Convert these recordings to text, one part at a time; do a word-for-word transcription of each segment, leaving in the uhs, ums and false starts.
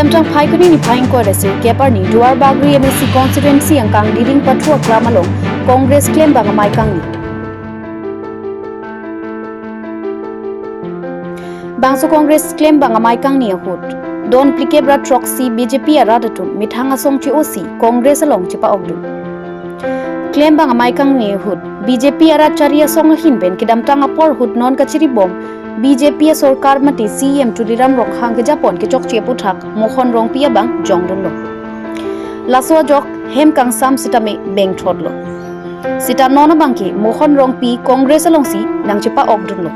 Kedamtang Phaikuni niphai ingkoi ra sirkep arni Duarbagori M A C constituency angkang Diding Pathu aklam along Congress klembang amei kangni. Bangso Congress klembang amei kangni ahut don phlikep ra throksi B J P arat atum methang asong che-osi Congress along chepa-okdun. Klembang amei kangni ahut B J P arat chari asong ahin pen kedamtang apor ahut non kachiribom B J P asorkar mate C E M Tuliram Ronghang kejapon kechokche aputhak Mohon Rongpi abang jongdunlo. Laso ajok hem kangsam sitame bengthotlo. Sita non abangke Mohon Rongpi Congress alongsi nangchepa-okdunlo.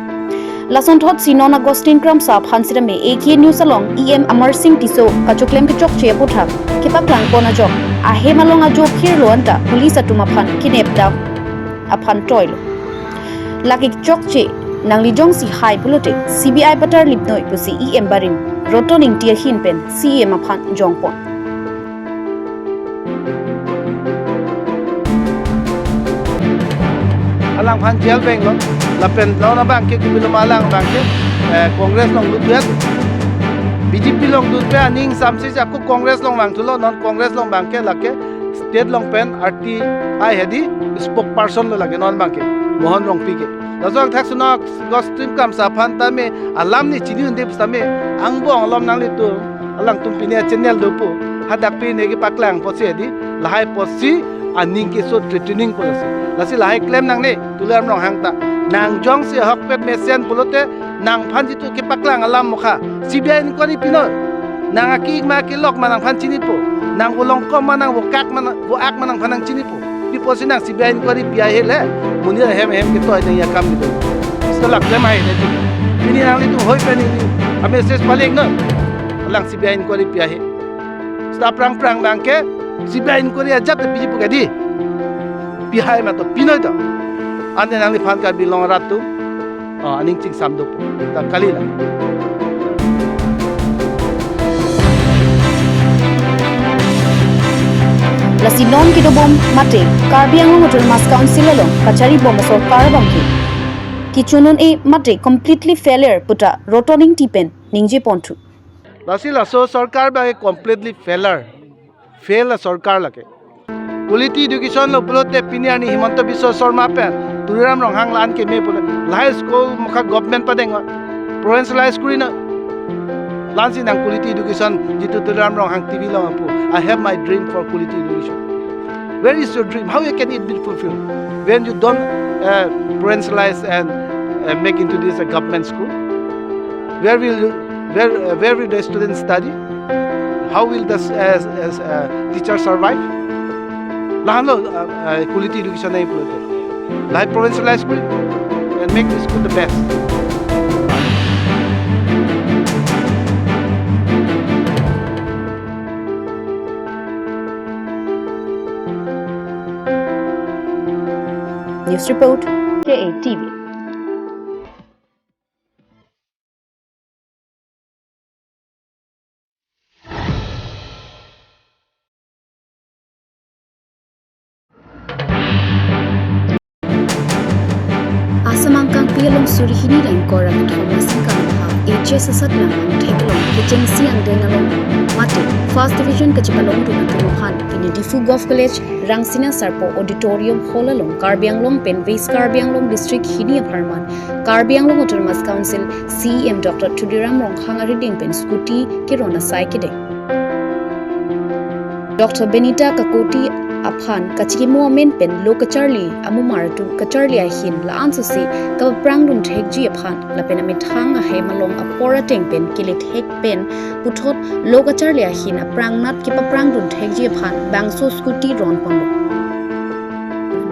Lasonthotsi non Augustine Kramsa aphan sitame A K News along E M Amarsing Tisso kachoklem kechokche aputhak kepaklangpon ajok ahem along ajo phirlo anta police atum aphan kenep dam aphan toilo. Lake chokche nangli jongsi hai pulote C B I patarlipnoi pusi E M barim Roton Engti ahin pen C E M aphan jongpon. Alangphan jail venglo, lapen non abangke kopilo ma alang abangke, eh, Congress along lutvet. B J P along lutvet aning samsi ako Congress along vangthulo, non Congress along abangke lake state along pen R T I hedi spokesperson lo lake non abangke Mohon Rongpi ke. Laso athak suno Augustine Kramsa aphan tame alam ne chini-unde pusitame angbong alom nanglitum alangtum pine channel dopo. Hadak pine kepaklang apotsi hedi, lahai apotsi aning keso threatening apotsi. Lasi lahai klem nangne Tuliram Ronghang ta. Nang jongsi ahokpet mesen pulote nangphan jitu kepaklang alam mokha C B I inquiry pinoi. Nang aki-ik ma aki-lok ma nangphan chinipo. Nang volongkom ma nang vokak ma nang vo-ak ma nangphan nangchinipo. Pi apotsi nang C B I inquiry pi ahe le, monit ahem ahem ketoi nangji akam gitu. Sita laklem ahe le tu. Pini nanglitum hoi pen ini a message paling no. Alang C B I inquiry pi ahe. Sita aphrang aphrang abangke C B I inquiry ajat le piji pu kedi. Pi hai ma to, pinoi to. Ante nangliphan Karbi Anglong arat atum, ah, aning chingsam dopo. Ta kali la. Lasi non kedobom mate Karbi Anglong Autonomous Council along kacharibom asorkar abangke kechun un-e mate completely failure puta Roton Engti pen ningjeponthu. Lasi laso sorkar abangke completely failure. Fail asorkar lake. Quality education lo pulote pini arni Himanta Biswa Sarma pen Tuliram Ronghang la-an keme pulo. Lahai school mokha government padeng, provincialize kuri na. La-ansi nang quality education jitu Tuliram Ronghang T V along apu, "I have my dream for quality education." Where is your dream? How you can it be fulfilled when you don't, uh, provincialize and, uh, make into this a government school? Where will you, where, uh, where will the students study? How will the, uh, uh, uh, teacher survive? Lahenlo, uh, uh, quality education nangji pulote. Lahai provincialize kuri and make the school the best. News report, K A T V. Asam angkangpi along suri hini ra ingkoi ra kethom asingkan ha H S asatlang angthek along kechengsi angdeng along mate First Division kachepalongdun atum aphan pini Diphu Govt College Rangsina Sarpo Auditorium Hall along Karbi Anglong pen West Karbi Anglong District hini apharman Karbi Anglong Autonomous Council C E M Doctor Tuliram Ronghang arideng pen scooty keron asai kedeng. Doctor Benita Kakoti aphan kachikimo amen pen lo kacharli amumar atum kacharli ahin la-ansose kapaphrangdun thekji aphan lapen amethang ahem along apor ateng pen kele thek pen puthot lo kacharli ahin aprangnat kepaphrangdun thekji aphan bangso scooty ronponlo.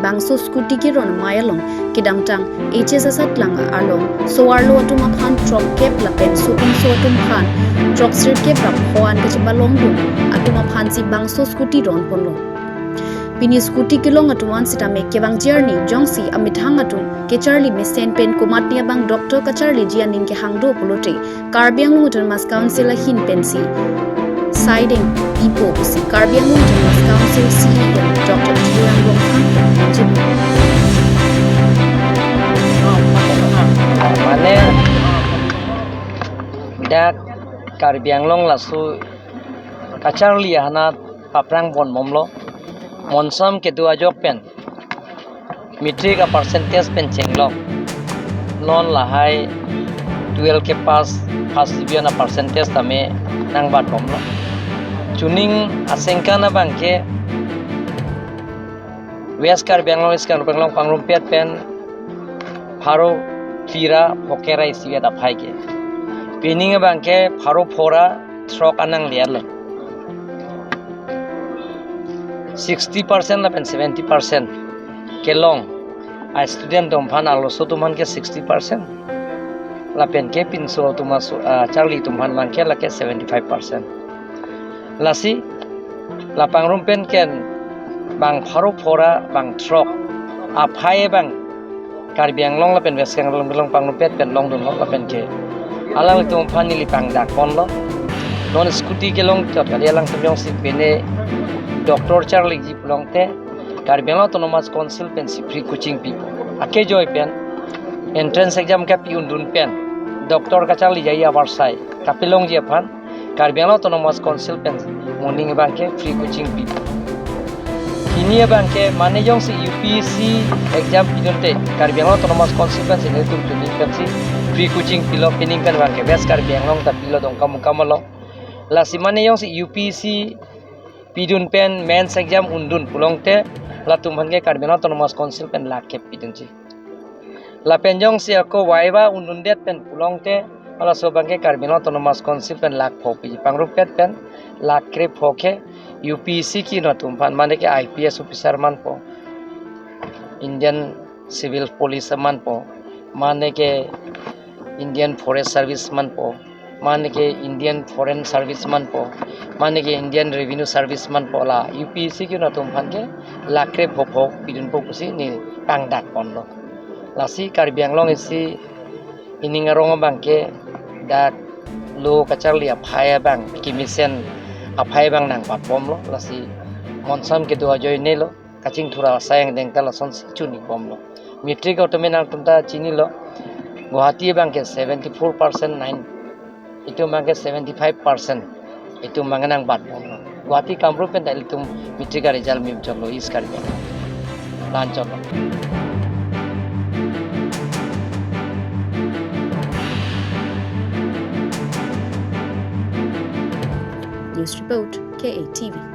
Bangso scooty keron amei along kedamtang H S asatlang along so-arlo atum aphan throkkep lapen so-ingso atum aphan throksirkep ra pho-an kachepalongdun atum aphansi bangso scooty ronponlo. Pini scooty kelong atum an sitame kevangji arni jongsi amethang atum kecharli mesen pen komatne abang doctor kacharliji aning kehang do pulote Karbi Anglong Autonomous Council ahin pensi saideng ipo pusi Karbi Anglong Autonomous Council C E M Doctor Tuliram Ronghang pen ningjepo. Mane dak Karbi Anglong laso kacharli ahanat aphrang bon bomlo. Monsam kedo ajok pen matric a percentage pen chenglok. Non lahai twelve ke pass first division a percentage tame nangbat bomlo. Chuning asengkan abangke West Karbi Anglong, East Karbi Anglong pangrumpet pen pharo phli ra pho kre ra isi vet aphai ke. Pining abangke pharo pho ra throk anang liar lo. Sixty percent lapen seventy percent kelong a student atum aphan, arloso atum aphan ke sixty percent. Lapen ke pinso atum aso, ah, charli atum aphan abangke lake seventy five percent. Lasi la pangrum pen ken bang pharo pho ra bang throk aphai abang Karbi Anglong lapen West Karbi Anglong pangrumpet pen longdunlo lapen ke alanglitum aphan neli pangdak ponlo. Non scooty kelong chot kali, alangtum jongsi pine doctor charliji pulote Karbi Anglong Autonomous Council pensi free coaching pipo. Akejoi pen entrance exam kapi undun pen doctor kacharliji ahavar sai kapelongji aphan Karbi Anglong Autonomous Council pen moning abangke free coaching pi. Hini abangke mane jongsi U P S C exam pidunte Karbi Anglong Autonomous Council pensi nelitum chuning pensi free coaching pilo. Pining pen abangke West Karbi Anglong ta pilo, Dongkamukam along. Lasi mane jongsi U P S C pidun pen mains exam undun pulote latum aphan ke Karbi Anglong Autonomous Council pen lakh kep pidunji. Lapen jongsi ako viva undundet pen pulote halaso abangke Karbi Anglong Autonomous Council pen lakh pho piji. Pangrumpet pen lakh kre pho ke U P S C kino atum aphan, mane ke I P S officer manpo, Indian Civil Police manpo, mane ke Indian Forest Service manpo, mane ke Indian Foreign Service manpo, mane ke Indian Revenue Service manpo, la U P S C kino atum aphan ke lakh kre pho pho pidunpo pusi neli pangdak ponlo. Lasi Karbi Anglong isi ining arong abangke dak lo kacharli aphai abang, kemesen aphai abang nangbat bomlo. Lasi monsam kedo ajoine lo, kachingthur asai angdeng ta lasonsi chuni bomlo. Matric atum nangtum ta chinilo, Guwahati abangke seventy four percent nine, itum abangke seventy five percent, itum abangke nangbat bomlo. Guwahati Kamrup pen ta ilitum matric a result mim chotlo, East Karbi Anglong. Lan chotlo. News report, K A T V.